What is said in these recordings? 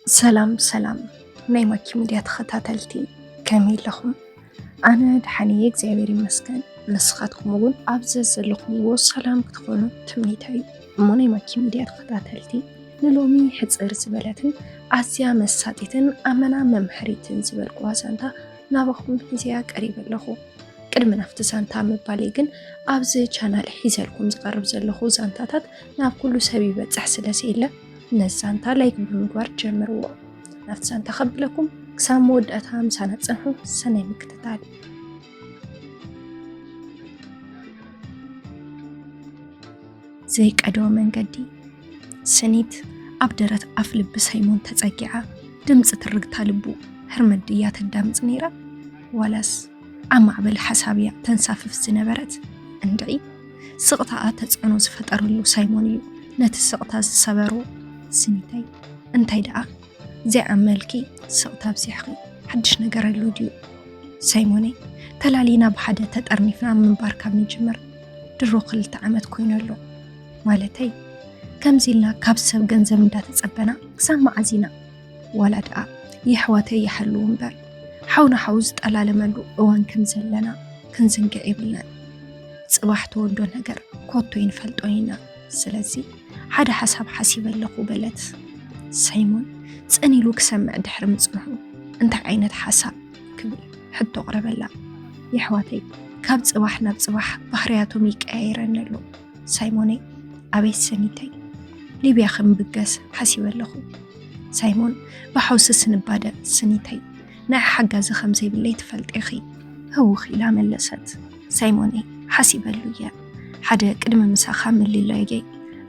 ሰላም ሰላም ናይ ማኪ ሚድያ ተኸታተልቲ፣ ከመይ ኣለኹም? ኣነ ደሓን እየ እግዚኣብሔር ይመስገን። ንስኻትኩም እውን ኣብ ዘዘለኹምዎ ሰላም ክትኾኑ ትምኒተይ እዩ። እሞ ናይ ማኪ ሚድያ ተኸታተልቲ፣ ንሎሚ ሕፅር ዝበለትን ኣዝያ መሳጢትን ኣመና መምሐሪትን ዝበልኩዋ ዛንታ ናባኹም ሒዘያ ቀሪበ ኣለኹ። ቅድሚ ናብቲ ዛንታ ምባለይ ግን፣ ኣብዚ ቻናል ሒዘልኩም ዝቐርብ ዘለኹ ዛንታታት ናብ ኩሉ ሰብ ይበፅሕ ስለ ዘየለ፣ ነዚ ዛንታ ላይክ ብምግባር ጀምርዎ። ናብቲ ዛንታ ከብለኩም፣ ክሳብ መወዳእታ ምሳና ፅንሑ። ሰናይ ምክትታል። ዘይቀደወ መንገዲ። ስኒት ኣብ ደረት ኣፍ ልቢ ሳይሞን ተጸጊዓ፣ ድምጺ ትርግታ ልቡ ህርመት ድያ ተዳምጽ ነይራ? ዋላስ ኣብ ማዕበል ሓሳብ እያ ተንሳፍፍ ዝነበረት? እንድዒ፣ ስቕታኣ ተጽዕኖ ዝፈጠረሉ ሳይሞን እዩ ነቲ ስቕታ ዝሰበሮ። ስኒተይ፣ እንታይ ደኣ ዘይዓመልኪ ስቕታ ኣብዚሕኺ፣ ሓድሽ ነገር ኣሎ ድዩ? ሳይሞነይ፣ ተላሊና ብሓደ ተጠርኒፍና ምንባር ካብ ንጅምር ድሮ ክልተ ዓመት ኮይኑ ኣሎ። ማለተይ፣ ከምዚ ኢልና ካብ ሰብ ገንዘብ እንዳተጸበና ክሳብ መዓዝ ኢና? ዋላ ደኣ የሕዋተይ ይሓልዉ እምበር፣ ሓው ንሓው ዝጠላለመሉ እዋን ከም ዘለና ክንዝንግዕ የብልናን። ጽባሕ ተወልዶ ነገር ኮቶ ይንፈልጦ ኢና። ስለዚ ሓደ ሓሳብ ሓሲበ ኣለኹ በለት። ሳይሞን ጽን ኢሉ ክሰምዕ ድሕሪ ምጽንሑ፣ እንታይ ዓይነት ሓሳብ ክብል ሕቶ ኣቕረበላ። የሕዋተይ፣ ካብ ጽባሕ ናብ ጽባሕ ባህርያቶም ይቀያየረኒ ኣሎ። ሳይሞነይ፣ ኣቤት ስኒተይ፣ ሊብያ ክምብገስ ሓሲበ ኣለኹ። ሳይሞን ብሓውሲ ስንባደ፣ ስኒተይ፣ ንዓይ ሓጋዚ ከም ዘይብለይ ትፈልጢ ኢኺ። ህውኽ ኢላ መለሰት። ሳይሞነይ፣ ሓሲበሉ እየ። ሓደ ቅድሚ ምሳኻ ምልላየይ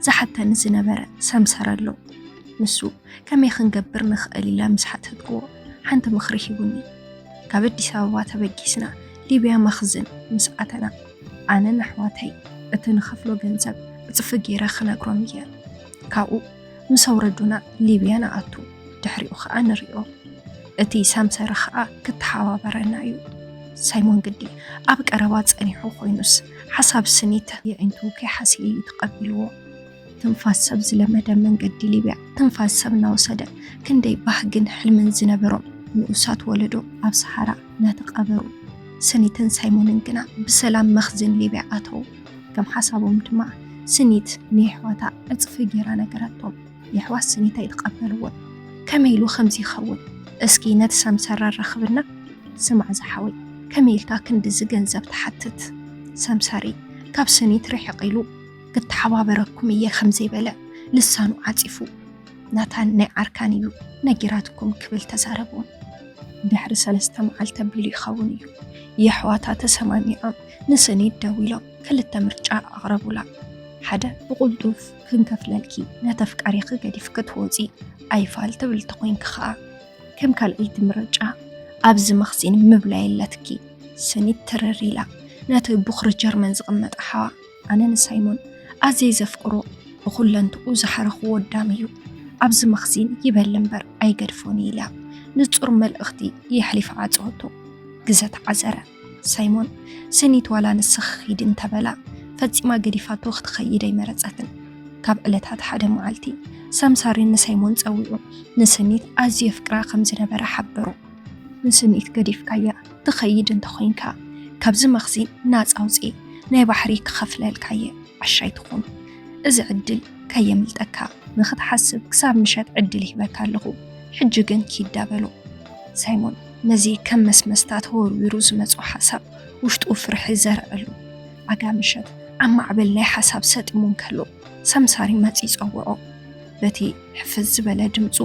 ዝሓተኒ ዝነበረ ሰምሰር ኣሎ። ንሱ ከመይ ክንገብር ንኽእል ኢለ ምስ ሓተትክዎ፣ ሓንቲ ምኽሪ ሂቡኒ። ካብ ኣዲስ ኣበባ ተበጊስና ሊብያ መኽዝን ምስ ኣተና፣ ኣነን ኣሕዋተይ እቲ ንኸፍሎ ገንዘብ ዕጽፊ ገይረ ክነግሮም እየ። ካብኡ ምስ ኣውረዱና ሊብያ ንኣቱ፣ ድሕሪኡ ኸኣ ንሪኦ። እቲ ሰምሰር ኸኣ ክተሓባበረና እዩ። ሳይሞን ግዲ ኣብ ቀረባ ጸኒሑ ኮይኑስ፣ ሓሳብ ስኒት የዒንቱ ከይሓስየ እዩ ተቐቢልዎ። ትንፋስ ሰብ ዝለመደ መንገዲ ሊብያ ትንፋስ ሰብ እናወሰደ፣ ክንደይ ባህግን ሕልምን ዝነበሮም ንኡሳት ወለዶ ኣብ ሰሃራ እናተቐበሩ፣ ስኒትን ሳይሞንን ግና ብሰላም መኽዝን ሊብያ ኣተዉ። ከም ሓሳቦም ድማ ስኒት ንየሕዋታ ዕጽፊ ገይራ ነገረቶም። የሕዋት ስኒት ኣይተቐበልዎን። ከመይ ኢሉ ከምዚ ይኸውን? እስኪ ነቲ ሰምሰር ኣራኽብና። ስማዕ ዝሓወይ፣ ከመይ ኢልካ ክንድዚ ገንዘብ ትሓትት? ሰምሰሪ ካብ ስኒት ርሕቕ ኢሉ፣ ክተሓባበረኩም እየ ከም ዘይበለ ልሳኑ ዓጺፉ፣ ናታን ናይ ዓርካን እዩ፣ ነጊራትኩም ክብል ተዛረቦም። ድሕሪ ሰለስተ መዓልቲ ኣቢሉ ይኸውን እዩ። የሕዋታ ተሰማሚዖም ንስኒት ደዊሎም ክልተ ምርጫ ኣቕረቡላ። ሓደ፣ ብቕልጡፍ ክንከፍለልኪ፣ ነቲ ኣፍቃሪኺ ገዲፍኪ ትወጺ፣ ኣይፋል ትብል ተኾይንኪ ኸኣ። ከም ካልኣይቲ ምርጫ፣ ኣብዚ መኽዚን ምብላይ ኣለትኪ። ስኒት ትርር ኢላ፣ ነቲ ብኹሪ ጀርመን ዝቕመጥ ኣሓዋ፣ ኣነ ንሳይሞን ኣዝየ ዘፍቅሮ፣ ብኹለንትኡ ዝሓረኽዎ ኣዳም እዩ። ኣብዚ መኽዚን ይበል እምበር ኣይገድፎን እዩ ኢላ፣ ንጹር መልእኽቲ የሕሊፋ ዓጸወቶ። ግዘ ተዓዘረ። ሳይሞን፣ ስኒት ዋላ ንስኺ ኺዲ እንተበላ፣ ፈጺማ ገዲፋቶ ክትኸይድ ኣይመረጸትን። ካብ ዕለታት ሓደ መዓልቲ፣ ሳምሳሪ ንሳይሞን ጸዊዑ፣ ንስኒት ኣዝዩ የፍቅራ ከም ዝነበረ ሓበሮ። ንስኒት ገዲፍካያ ትኸይድ እንተኾይንካ፣ ካብዚ መኽዚን ናጻ ኣውጽኤ፣ ናይ ባሕሪ ክኸፍለልካ እየ፣ ዓሻ ኣይትኹን። እዚ ዕድል ከየምልጠካ፣ ንኽትሓስብ ክሳብ ምሸት ዕድል ሂበካ ኣለኹ። ሕጂ ግን ኪድ ዳ በሎ። ሳይሞን ነዚ ከም መስመስታ ተወርዊሩ ዝመጾ ሓሳብ ውሽጡ ፍርሒ ዘርኣሉ። ኣጋ ምሸት ኣብ ማዕበል ናይ ሓሳብ ሰጢሙ እንከሎ፣ ሳምሳሪ መጺኡ ጸውዖ። በቲ ሕፍዝ ዝበለ ድምጹ፣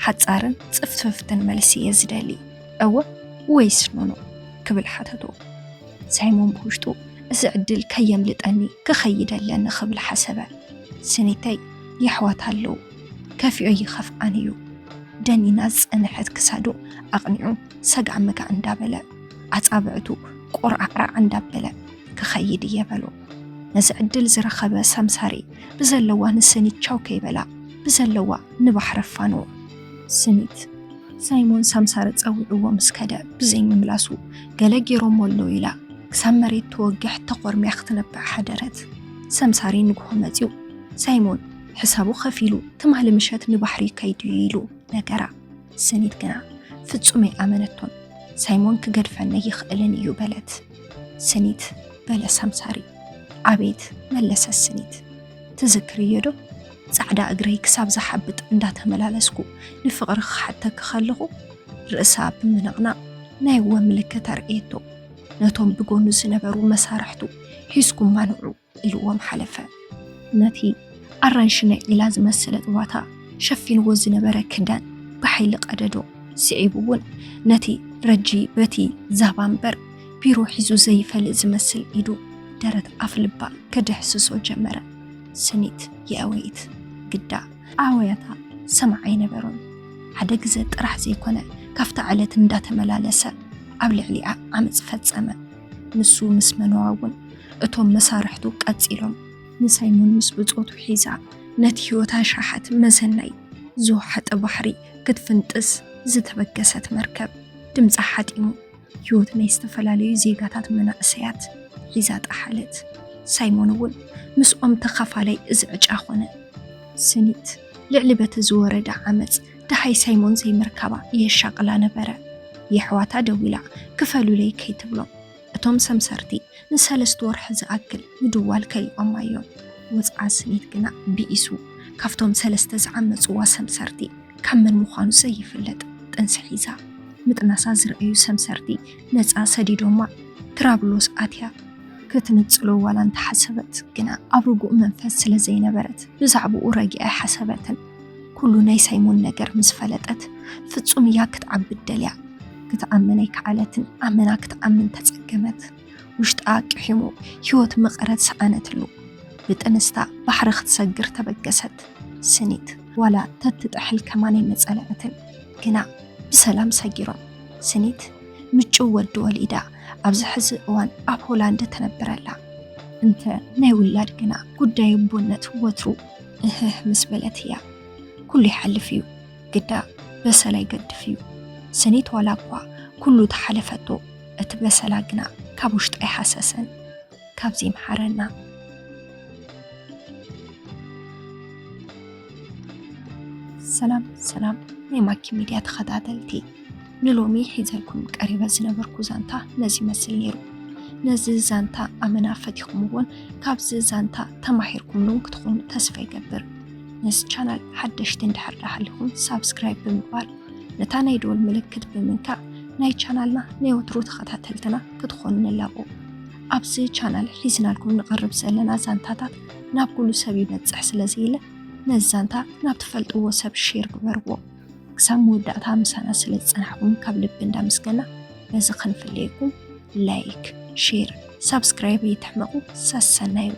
ሓጻርን ጽፍፍትን መልሲ እየ ዝደሊ። እወ ወይስ ኖኖ? ክብል ሓተቶ። ሳይሞን ብውሽጡ፣ እዚ ዕድል ከየምልጠኒ ክኸይድ ኣለኒ ክብል ሓሰበ። ስኒተይ፣ የሕዋት ኣለዉ፣ ከፊኦ ይኸፍኣን እዩ። ደኒና ዝጸንሐት ክሳዱ ኣቕኒዑ ሰጋዕ መጋዕ እንዳበለ፣ ኣጻብዕቱ ቆርዓዕራዕ እንዳበለ፣ ክኸይድ እየ በሎ። ነዚ ዕድል ዝረኸበ ሳምሳሪ ብዘለዋ ንስኒት ቻው ከይበላ፣ ብዘለዋ ንባሕሪ ኣፋንዎ። ስኒት፣ ሳይሞን ሳምሳሪ ጸዊዕዎ ምስ ከደ ብዘይምምላሱ፣ ገለ ገይሮሞ ኣለዉ ኢላ ክሳብ መሬት ተወግሕ ተኾርምያ ክትነብዕ ሓደረት። ሳምሳሪ ንግሆ መጺኡ፣ ሳይሞን ሕሳቡ ከፊሉ ትማሊ ምሸት ንባሕሪ ከይዱ ኢሉ ነገራ። ስኒት ግና ፍጹም ኣይኣመነቶን። ሳይሞን ክገድፈኒ ይኽእልን እዩ በለት። ስኒት በለ ሰምሳሪ። ኣቤት መለሰት ስኒት። ትዝክርዮ ዶ? ጻዕዳ እግረይ ክሳብ ዝሓብጥ እንዳተመላለስኩ ንፍቕሪ ክሓተኪ ከለኹ ርእሳ ብምንቕናቕ ናይ እወ ምልክት ኣርእየቶ። ነቶም ብጎኑ ዝነበሩ መሳርሕቱ ሒዝኩማ ንዑ ኢልዎም ሓለፈ። ነቲ ኣራንሺ ነቂላ ዝመሰለት ዋታ ሸፊንዎ ዝነበረ ክዳን ብሓይሊ ቀደዶ። ስዒቡ እውን ነቲ ረጂ በቲ ዛባ እምበር ቢሮ ሒዙ ዘይፈልጥ ዝመስል ኢዱ ደረት ኣፍልባ ክድሕስሶ ጀመረ። ስኒት የእወይት ግዳ ኣወያታ ሰማዕ ኣይነበሮን። ሓደ ግዘ ጥራሕ ዘይኮነ ካብታ ዕለት እንዳተመላለሰ ኣብ ልዕሊኣ ዓመፅ ፈፀመ። ንሱ ምስ መነዋ እውን እቶም መሳርሕቱ ቀፂሎም። ንሳይሞን ምስ ብፆቱ ሒዛ ነቲ ህይወታ ሸሓት መዘናይ ዝወሓጠ ባሕሪ ክትፍንጥስ ዝተበገሰት መርከብ ድምፃ ሓጢሙ ህይወት ናይ ዝተፈላለዩ ዜጋታት መናእሰያት ሒዛ ጠሓለት። ሳይሞን እውን ምስኦም ተኻፋላይ እዚ ዕጫ ኾነ። ስኒት ልዕሊ በቲ ዝወረደ ዓመፅ ደሃይ ሳይሞን ዘይምርካባ የሻቕላ ነበረ። የሕዋታ ደዊላ ክፈሉለይ ከይትብሎም። እቶም ሰምሰርቲ ንሰለስተ ወርሒ ዝኣክል ምድዋል ከሊኦማ እዮም። ወፅዓ ስኒት ግና ብኢሱ ካብቶም ሰለስተ ዝዓመፅዋ ሰምሰርቲ ካብ መን ምዃኑ ዘይፍለጥ ጥንሲ ሒዛ። ምጥናሳ ዝረኣዩ ሰምሰርቲ ነፃ ሰዲዶማ ትራብሎስ ኣትያ ክትንፅሎ ዋላ እንተሓሰበት ግና ኣብ ርጉእ መንፈስ ስለ ዘይነበረት ብዛዕባኡ ረጊኣ ኣይሓሰበትን። ኩሉ ናይ ሳይሞን ነገር ምስ ፈለጠት ፍጹም እያ ክትዓብድ ደልያ። ክትኣምን ኣይከኣለትን ኣመና ክትኣምን ተጸገመት። ውሽጣ ቂሒሙ ህይወት መቐረት ሰኣነትሉ። ብጥንስታ ባሕሪ ክትሰግር ተበገሰት። ስኒት ዋላ ተትጥሕል ከማን ኣይመጸለኣትን። ግና ብሰላም ሰጊሮም። ስኒት ምጭው ወዲ ወሊዳ ኣብዚ ሕዚ እዋን ኣብ ሆላንድ ትነብር ኣላ። እንተ ናይ ውላድ ግና ጉዳይ ኣቦነት ወትሩ እህህ ምስ በለት እያ። ኩሉ ይሓልፍ እዩ፣ ግዳ በሰላ ይገድፍ እዩ። ስኒት ዋላ እኳ ኩሉ ተሓለፈቶ፣ እቲ በሰላ ግና ካብ ውሽጣ ኣይሃሰሰን። ካብዚ ይምሓረና። ሰላም ሰላም ናይ ማኪ ሚድያ ተኸታተልቲ፣ ንሎሚ ሒዘልኩም ቀሪበ ዝነበርኩ ዛንታ ነዚ ይመስል ነይሩ። ነዚ ዛንታ ኣመና ፈቲኹምዎን ካብዚ ዛንታ ተማሂርኩምሉን ክትኾኑ ተስፋ ይገብር። ነዚ ቻናል ሓደሽቲ እንድሕር ደኣ ሃሊኹም ሳብስክራይብ ብምግባር ነታ ናይ ደወል ምልክት ብምንካእ ናይ ቻናልና ናይ ወትሩ ተኸታተልትና ክትኾኑ ንላቦ። ኣብዚ ቻናል ሒዝናልኩም ንቐርብ ዘለና ዛንታታት ናብ ኩሉ ሰብ ይበጽሕ ስለ ዘየለ ነዚ ዛንታ ናብ ትፈልጥዎ ሰብ ሼር ግበርዎ። ክሳብ መወዳእታ ምሳና ስለ ዝጸናሕኩም ካብ ልቢ እንዳመስገና በዚ ክንፍለየኩም ላይክ፣ ሼር፣ ሳብስክራይብ ኣይትሕመቑ። ሰሰናዩ።